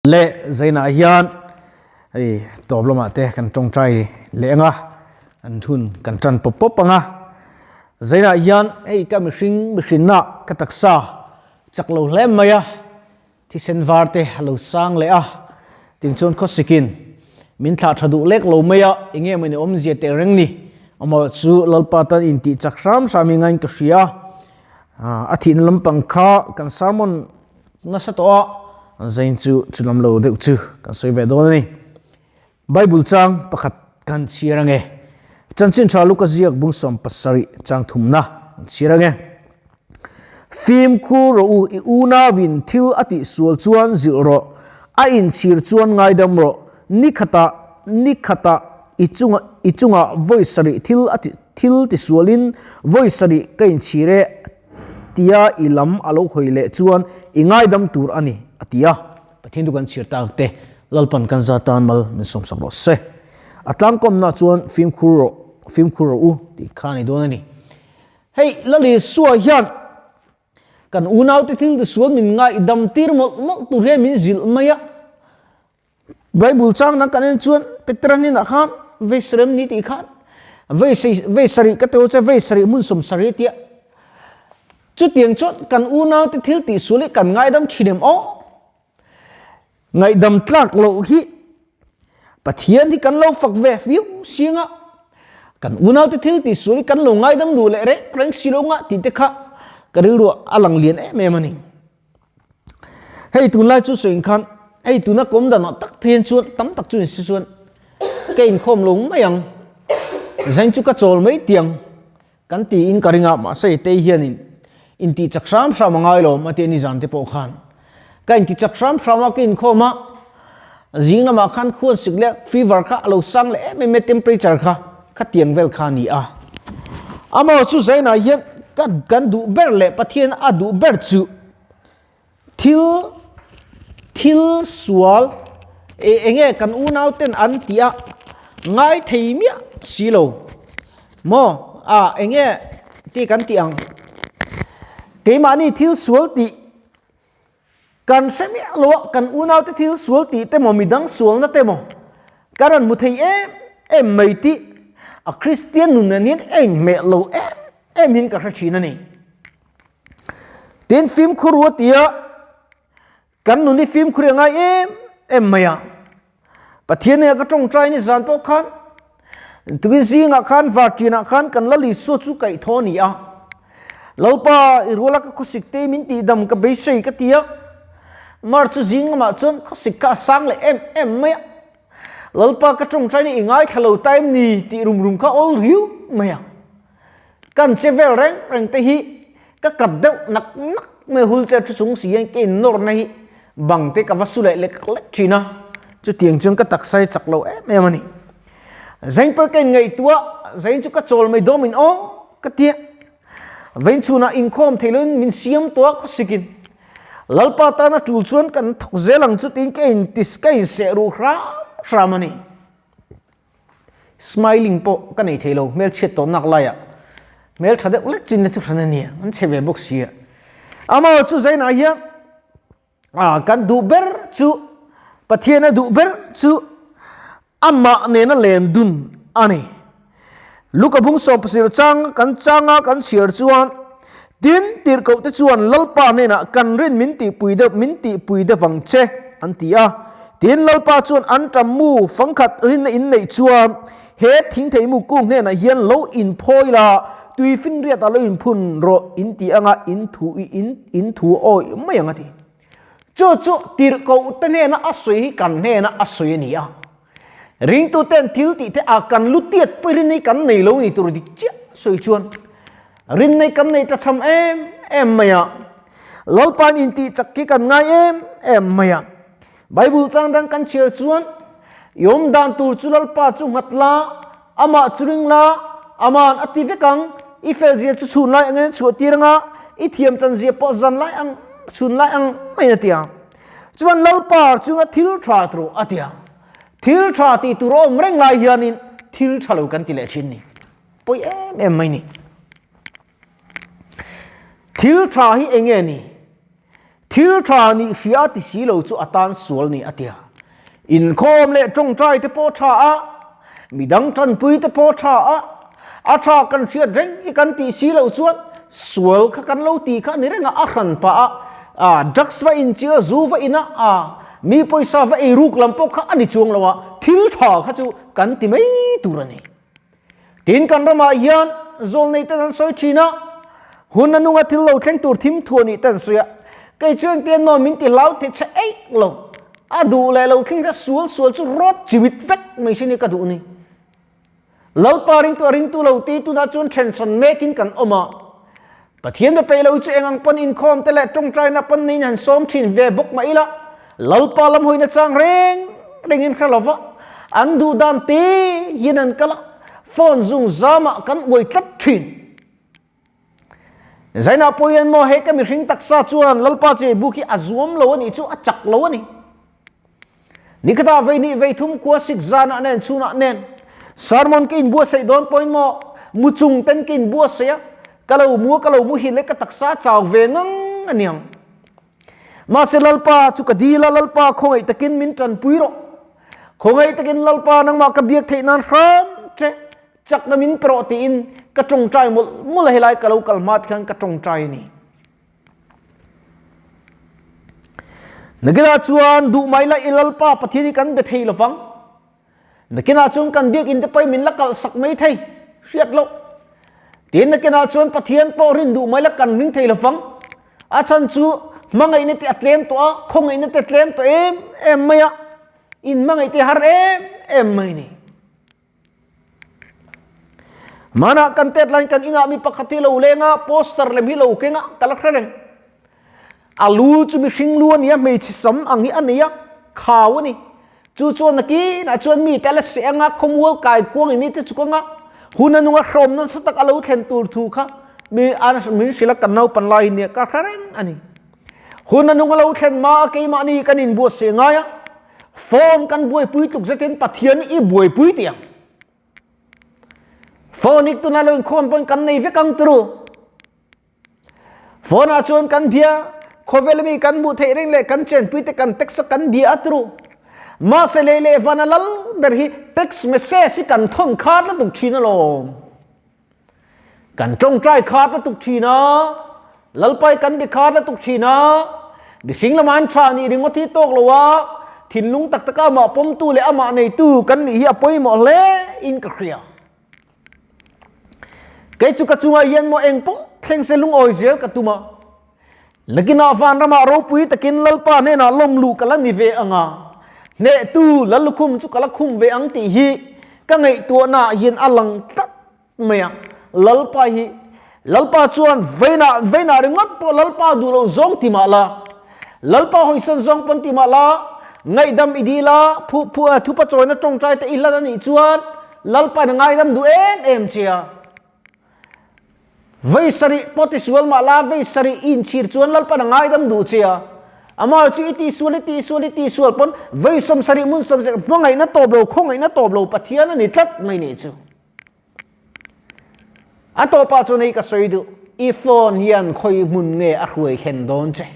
Le zainah hian hei tawp lamah te kan tawngtai leh anga an hun kan tan pawp pawp anga zainah hian hei ka mihring mihrinna ka taksa chak lo hle mai a thisen var te a lo sang leh a ting chuan khawsikin min thlah tha duh lek lo mai a enge mawni awmzia teh reng ni amaw chu Lalpa tan intih chak hram hram hi ngain ka hria a thihna lampang kha kan sermon Nasa tawh a, an zain chu chulam lo deuh chu kan sawi ve dawn a ni. Bible chang pakhat kan chhiar ange. Chanchin tha Luka ziak bung 70 chang thumna kan chhiar ange. Fimkhur rawh u, i unauin thil a tihsual chuan zilh rawh, a inchhir chuan ngaidam rawh, ni khatah ni khatah i chunga i chungah vawi sarih thil a ti thil tisualin vawi sarih ka inchhir e, Tia i lam a lo hawi leh chuan i ngaidam tur a ni, a ti a. Pathian chu kan chhir tak te, Lalpan kan za tan mal min sawmsak rawh se. A tlangkawmna chuan fimkhur rawh, fimkhur rawh u tih kha a ni dawn a ni. Hei Lalisua hian kan unaute thil tisual min ngaihdam tir mawlh mawlh tur hian min zilh mai a. Bible chang dang kan en chuan Petera hnenah khan vei sarem ni tih khan vei vei sarih ka teu che vei sarih hmun sawm sarih tia chutiang chuan kan unau te thil tih sual hi kan ngaidam thin em aw ngaihdam tlak loh hi Pathian hi kan lo fak ve viau singa kan unau te thil tih sual hi kan lo ngaidam duh leh reng reng si lo nga tih te kha ka rilru a lang lian em em a ni. Hei tunlai chu sawi khan hei tuna kawm danah tak phei chuan tam tak chu insi chuan ka inkhawm lo mai ang zain chu ka chawl mai tiang kan tiin ka ring a mahse tei hianin intih chak hram hram a ngai lo a tia nizan te pawh khan ka intih chak hram hram a ka inkhawm a zing lamah khan khuan sik leh fever kha a lo sang leh em em a temperature kha khatiang vel kha a ni a amaw chu zainah hian ka kan duh ber leh Pathian a duh ber chu thil thil sual e enge kan unau ten an tih a ngai thei miah si lo maw a enge tih kan tih ang keimahni thil sual tih Kan hre miah lo a, kan unaute thil sual tih te maw, midang sualna te maw kan rawn hmu thei em em mai tih a Kristian nun nen hian a inhmeh lo em em hian ka hre thin a ni. Tin, fimkhur ru a ti a, kan nun hi fimkhur hi a ngai em em mai a. Pathian nia ka tawngtai ni zan pawh khan tukin zingah khan varṭianah khan kan Lal Isua chu kaih thaw a ni a. Lalpa i ruala ka khawsik te min tihdam ka beisei ka ti a. Mar chu zing lamah chuan khawsik kha a sang leh em em mai a. Lalpa ka tawngtai ni i ngaithla lo ta em ni tih rum rum kha awl riau mai a. Kan che vel reng reng te hi ka kat deuh nak nak mai hul che thu chung si hian ka innawrna hi bang te ka va su leh lek lek thin a, chutiang chuan ka taksa hi chak lo em em a ni. Zain pawh ka inngaihtuah, zain chu ka chawl mai dawm in aw ka tia. Vain chhunah inkhawm theih loin min siam tawh a khawsikin Lalpa tana tul chuan kan thawk zel ang chu tiin ka intis ka inseh ruh hram hram a ni. Smiling pawh ka nei thei lo, hmelchhiat tawh nak laiah hmel tha deuh lek chin na chu hran a nia, an chhe ve bawk si a. Amaw chu zainah hian ah kan duh ber chu Pathian a duh ber chu amah nena len dun a ni. Luka bung 17 chang kan changa kan chhiar chuan tin tirhkoh te chuan Lalpa hnenah kan rin min tihpui deuh min tihpui deuh vang che an ti a. Tin Lalpa chuan an tam mu fangkhat rinna in neih chuan he thingthei mu kung hnenah hian lo inphawi la, tui finriatah lo inphun rawh in ti anga in thu i in in thu awi mai ang a ti. Chu chu tirhkoh te hnena a sawi hi kan hnena a sawi a ni a. Ringtuten thil tih te a kan lu tiat pawh rinna hi kan nei lo ni tur dik chiah sawi chuan rinna hi kan nei ta cham em em mai a. Lalpain intih chak hi kan ngai em em mai a. Bible chang dang kan chhiar chuan i awm dan tur chu Lalpa chu nghat la, amah chu ring la, aman a ti vek ang, i fel zia chu chhun lai angin a chhuah tir anga, i thiam chan zia pawh zan lai ang chhun lai ang maiin a ti ang. Chuan Lalpa chunga thil tha tur a ti ang. Thil tha tih tur a awm reng lai hianin thil tha lo kan ti leh thin ni. Pawi em em mai ni. Thil tha hi eng nge ni? Thil tha nih hria ti si lo chu a tan sual ni a tia. Inkhawm leh tawngtai te pawh tha a, midang tanpui te pawh tha a, a tha kan hriat reng hi kan tih si loh chuan sual kha kan lo ti kha a ni reng a, a hran pah a, a drugs va in chi a, zu va in a, a mi pawisa va ei ruk lam pawh kha a ni chuang lo a, thil tha kha chu kan ti mai tur a ni. Tin kan ramah hian zawlnei ten an sawi thin a, hun a nunga thil lo thleng tur thim thuah nih te an sawi a, kei chu engtian maw min ti hlau thei che eih lo, a duh leh lo thleng kha sual sual chu rawt chiwit vek mai sin hi ka duh ni. Lalpa ringtu a ringtu lo ti tunah chuan then hran mekin kan awm a, Pathian be peih lo chu eng ang pawn inkhawm te leh tawngtaina pawn neiin han sawm thin ve bawk mah ila, Lalpa lam hawina chang reng rengin hre lova an duh dan te hian an kal a, phone zung zamah kan uai tlat thin. Zainah pawh hian maw he ka mihring taksa chuan Lalpa chu ei buk hi a zuam lo a nih chu a chak lo a ni. Nikhatah vei nih vei thum khua sik zanah nen chhunah nen sermon ka inbuatsaih dawn pawhin maw mu chung ten ka inbuatsaih a, ka lo mu a ka lo muhil e ka taksa chau ve ngang a niang. Mahse Lalpa chu ka dil a, Lalpa khawngaih takin min tanpui rawh. Khawngaih takin Lalpa nangmah ka biak theih nan hram che chakna min pe rawh tiin ka tawngtai mawlh mawlh a, helai ka lo kal hma tikhan ka tawngtai a ni. Nakinah chuan duh mai la i Lalpa Pathian hi kan be thei lovang. Nakinah chuan kan biakinn te pawhin min la kalh sak mai thei, hriat loh. Tin nakinah chuan Pathian pawh rin duh mai la kan ring thei lovang. A chhan chu hmangaihna te a tlem tawh a, khawngaihna te a tlem tawh em em mai a, in hmangaih te har em em mai ni. Hmanah kan tet laiin kan inah mi pakhat hi lo leng a, poster lem hi lo keng a, ka la hre reng. A lu chu mihring lu a ni a, hmeichhe sam ang hi a nei a, khau a ni. Chu chuan nakinah chuan mite a la seh ang a, khawmual kai kuangin mite chuk ang a, hun a nung a hrawm nasa tak a lo thlen tur thu kha mi an min hrilh a, kan naupan lai hi nia ka hre reng a ni. Hun a nung a lo thlen hma a keimahni kan inbuatsaih ngai a, Phone kan buaipui tluk zetin Pathian i buaipui tih ang. Phone hi tuna lo inkhawm pawhin kan nei vek ang turu. Phone ah chuan kan bia, khawvel mi kan hmuh theih reng leh kan chenpui te kan text a kan bia a turu. Mahse lei leh van a lal ber hi text message hi kan thawn khat lutuk thin alawm. Kan tawngtai khat lutuk thin a, Lalpai kan bi khat lutuk thin a, mihring lama an tha nih ringawt hi tawk lo a, thinlung tak taka amah pawmtu leh amah neitu kan nih hi a pawimawh hle in ka hria. Kei chu ka chungah hian maw eng pawh thleng se lungawi zel ka tum a, nakinah vanramah ropui takin Lalpa hnenah lawm luh ka la ni ve ang a, hnehtu Lallukhum chu ka la khum ve ang tih hi ka ngaihtuahnaah hian a lang tlat mai a, Lalpa hi Lalpa chuan veinah veinah ringawt pawh Lalpa duh lo zawng ti mah la, Lalpa hawisawn zawng pawn ti mah la, ngaihdam i dil a, phu phu thupa chawina tawngtai te i hlan a nih chuan Lalpain a ngaidam duh em em che a. Vei sarih pawh ti sual mah la, vei sarih i inchhir chuan Lalpain a ngaidam duh che a. Amah chu i tihsual, i tihsual, i tihsual pawn vei 70 hmun 70 hmangaihna tawp lo, khawngaihna tawp lo Pathian a ni tlat mai nih chu. A tawpah chuan hei ka sawi duh, i phone hian khawi hmun nge a hruai thlen dawn che?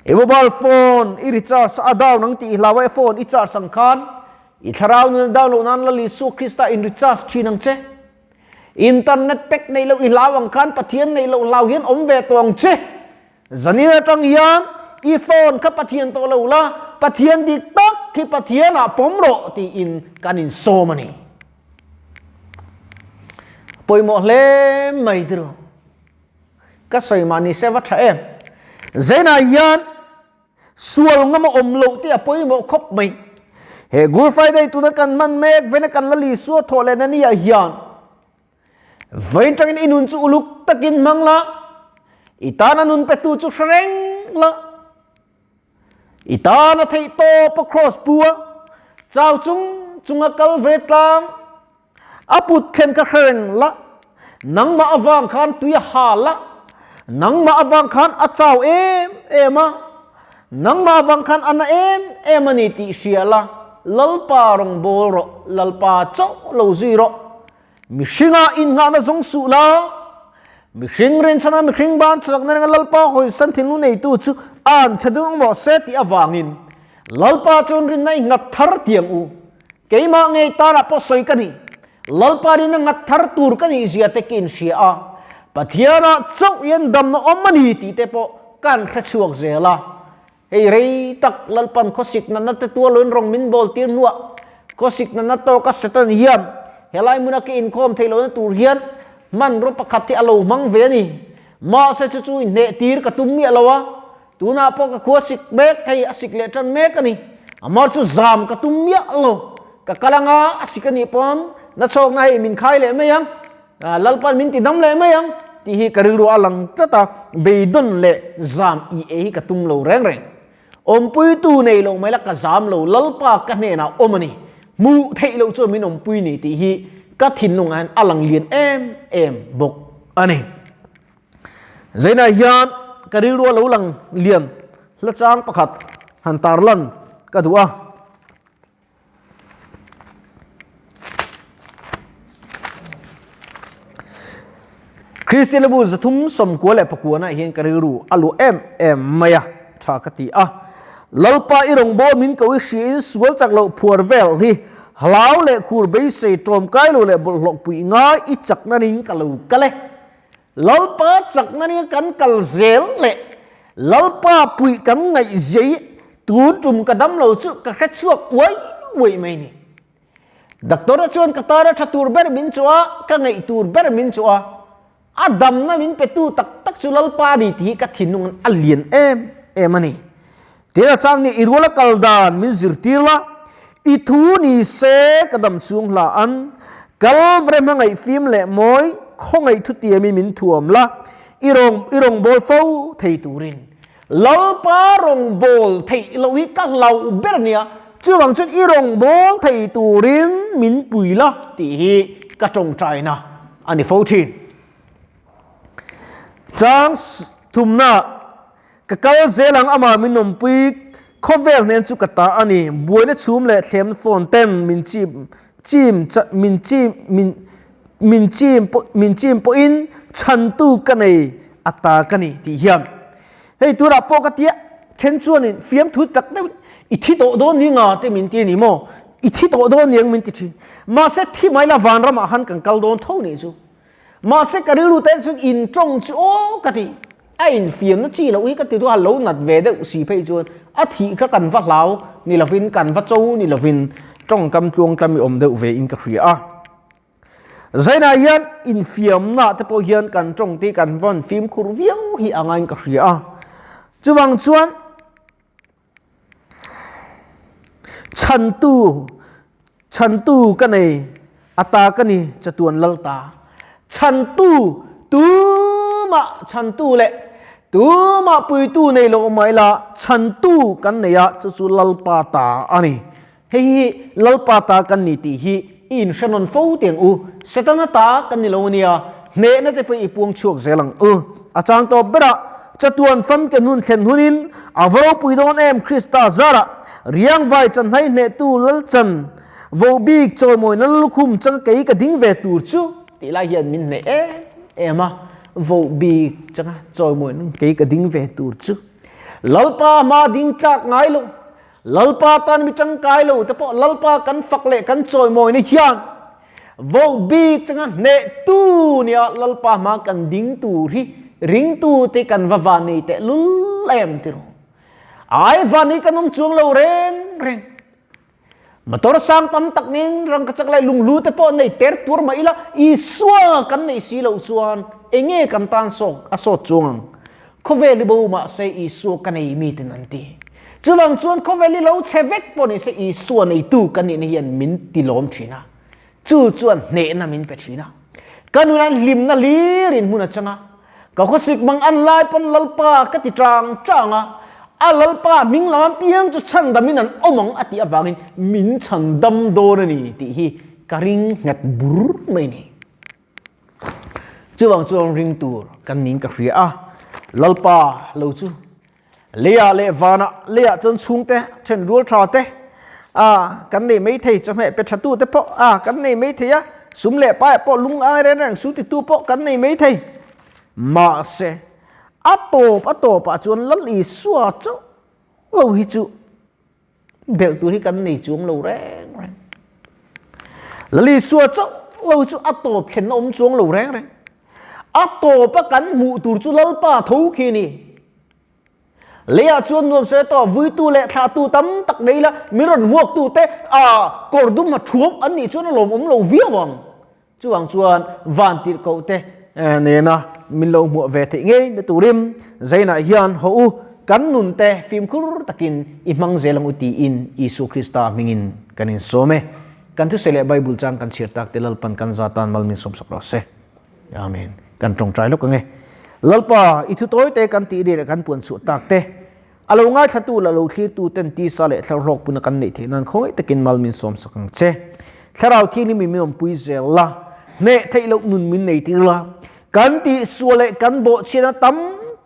I mobile phone i recharge a down ang tih i hlau a, i phone i charge ang khan i thlarau nun a down loh nan Lal Isua Krista in recharge thin ang che. Internet pack neih loh i hlau ang khan Pathian neih loh hlau hian awm ve tawh ang che. Zanin atang hian i phone kha Pathian tawh lo la, Pathian dik tak hi Pathian ah pawm rawh tiin kan insawm a ni. Pawimawh hle mai tiro. Ka sawi mah ni se va tha em. Zainah hian Sual ngam a awm loh tih a pawimawh khawp mai. He Good Friday tuna kan hman mek vena kan la Isua thawh lehna ni ah hian vawiin tangin i nun chu uluk takin hmang la, i tana nun petu chu hre reng la, i tana theih tawp a cross pu a chau chung chunga kal ve tlang A put thlen ka hre reng la, nangmah avang khan tui a hal a, nangmah avang khan a chau em em a, nangmah avang khan a na em em a ni tih hria la, Lalpa rawn bawl rawh, Lalpa chauh lo zui rawh. Mihringa innghahna zawng suh la, mihring rinchhana mihring ban chakna renga Lalpa hawisan thinlung neitu chu. An chhe dung maw se tih avangin Lalpa chuan rinna i nghat thar tiang u. Keimah ngei tarah pawh sawi ka ni. Lalpa rinna nghat thar tur ka nih zia te ka inhria a, Pathianah chauh hian damna awm a ni tih te pawh kan hre chhuak zel a. Hei rei tak Lalpan khawsik natna te tualawin rawng min bawl tir hnuah khawsik natna tawka Satan hian helai hmuna ka inkhawm theih lohna tur hian hmanraw pakhat hi a lo hmang ve a ni. Mahse chu chu inhneh tir ka tum miah lo a, tunah pawh ka khua sik mek hei a sik leh tan mek a ni. Amar chu zam ka tum miah lo, ka kal anga a sik a nih pawn nachhawkna hei min khai leh mai ang. Lalpan min ti dam leh mai ang tih hi ka rilru a lang tlat a, beidawn leh zam i ei hi ka tum lo reng reng. Awmpuitu nei lo mai la ka zam lo, Lalpa ka hnenah awm a ni, hmuh theih loh chuan min awmpui ni tih hi ka thinlungah hian a lang lian em em bawk a ni. Zainah hian ka rilru a lo lang lian hla chang pakhat han tarlan ka duh a. Kristian bu 399 ah hian ka rilru a luah em em mai a, tha ka ti a. Lalpa i rawngbâwl min ko i hriain sual chak loh phuar vel hi hlau leh khur beisei tlawmkai lo leh bawlhhlawh puih ngai i chakna ring ka lo kal e. Lalpa chakna nia kan kal zel leh Lalpa puih kan ngaih zia hi tun tum ka dam lo chu ka hre chhuak uai uai mai ni. Doctor a chuan ka tana tha tur ber min chu a, ka ngaih tur ber min chu a, a damna min pe tu tak tak chu Lalpa ni tih hi ka thinlung an a lian em em a ni. Tin a chang nia i ruala kal dan min zirtir la, i thu ni se ka dam chhung hla an, Kalvare hmangaih fim leh mawi khawngaih thutiamin min thuam la, i rawng i rawngbâwl fo thei turin. Lalpa rawngbâwl theih loh hi ka hlauh ber nia, chuvang chuan i rawngbâwl thei turin min pui la tih hi ka tawngtaina a ni fo thin. Chang thumna. Ka kal zel ang amah min awmpui khawvel hnen chu ka ta a ni. Buaina chhum leh thlemna phone ten min chim chim min chim min min chim min chim pawhin chhantu ka nei a ta ka ni tih hian hei turah pawh ka tia then chuanin fiamthu tak deuh i thi tawh dawn ni nga te min ti a ni maw i thi tawh dawn niang min ti thin mahse thi mai la vanramah khan kan kal dawn tho nih chu. Mahse ka rilru te chuan in tawng chu aw ka ti, a infiamna chi loh hi ka ti duh a, lo nat ve deuh si phei chuan a thih kha kan va hlau ni lovin kan va cho ni lovin tawngkam tluangtlam i awm deuh ve in ka hria a. Zainah hian infiamna te pawh hian kan tawng te hi kan vawn fimkhur viau hi a ngaiin ka hria a, chuvang chuan Chhantu, chhantu ka nei, a ta ka ni, chatuan lal ta. Chhantu, tumah chhantu leh tumah puitu nei lo mai la, chhantu kan nei a, chu chu Lalpa ta a ni. Hei hi Lalpa ta kan ni tih hi i inhre nawn fo teh ang u. Setana ta kan ni lo ania, hnehna te pawh i puang chhuak zel ang u. A chang tawp berah, Chatuan famke hnun thlen hunin a va ropui dawn em Krista zarah, riangvai chanhai hnehtu Lalchan vohbik chawimawina lukhum changa kei ka ding ve tur chu tih lai hian min hneh em em a, vohbik changa chawimawina kei ka ding ve tur chu Lalpa hma ding tlak ngai lo. Lalpa tan mi tangkai lo te pawh Lalpa kan fak leh kan chawimawina hian voh bik changa hnehtu nia Lalpa hma kan ding tur hi ringtu te kan va van nei teh lul em ti ru. Ai van hi kan awm chuang lo reng reng. Motor sang tam tak nen rangkachak leh lunghlu te pawh nei ter tur mah ila Isua kan neih si loh chuan enge kan tan sawk a sawt chuang ang. Khawvel hi bo mahse Isua ka nei mi ten an ti. Chuvang chuan khawvel hi lo chhe vek pawh nise Isua neitu kan nihna hian min ti lawm thin a. Chu chuan hnehna min pe thin a. Ka nunah hlimna hlirin hmun a chang a. Ka khawsik mang an lai pawn Lalpa ka ti tang tang a. A Lalpa hming lam apiang chu chhandamin an awm ang a tih avangin min chhandam dawn a ni tih hi ka ring nghet bur mai ni. Chuvang chuan ring tur kan niin ka hria a, Lalpa lo chu leiah leh vanah leiah chuan chhungte then rual tha te a kan nei mai thei, chawhmeh pe tha tu te pawh a kan nei mai thei a, sum leh paiah pawh lungai reng reng su titu pawh kan nei mai thei. Mahse. A tawp a tawpah chuan Lal Isua chauh lo hi chu belh tur hi kan nei chuang lo reng reng. Lal Isua chauh lo chu a tawp thlenna awm chuang lo reng reng. A tawpa kan hmuh tur chu Lalpa tho khi a ni. Leiah chuan nuam sawi tawh vuitu leh thlahtu tam tak nei la, min rawn hmuaktute a kawr dum ha thuam an nih chuan a lawmawm lo viau ang. Chuvang chuan vantirhkohte nena min lo hmuah ve theih ngei na turin Zainah hian haw u, kan nunte fimkhur takin i hmang zel ang u tiin Isua Krista hmingin kan insawm e. Kan thusawi leh Bible chang kan chhiar tak te Lalpan kan za tan mal min sawmsak rawh se. Amen. Kan tawngtai lawk ang e. Lalpa, i thu tawite kan tih ri leh kan puan chhuah tak te, a lo ngaithlatu leh a lo thlirtu ten tisa leh thlar hlawk puna kan neih theih nan khawngaih takin mal min sawm sak ang che. Thlarau Thianghlim i min awmpui zel la, hneh theih loh nun min nei tir la, kan tihsual leh kan bawhchhiatna tam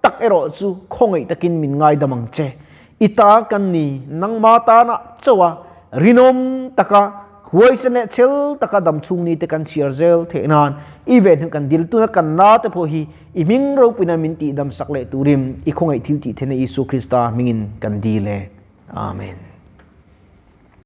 tak erawh chu khawngaih takin min ngaidam ang che. I ta kan ni, nangma tana chauha rinawm taka huaisen leh chhel taka dam chhung ni te kan chhiar zel theih nan i ve hnu kan dil tuna kan na te pawh hi i hming ropuina min tih dam sak leh turin i khawngaih thil tih theihna Isua Krista hmingin kan dil e. Amen.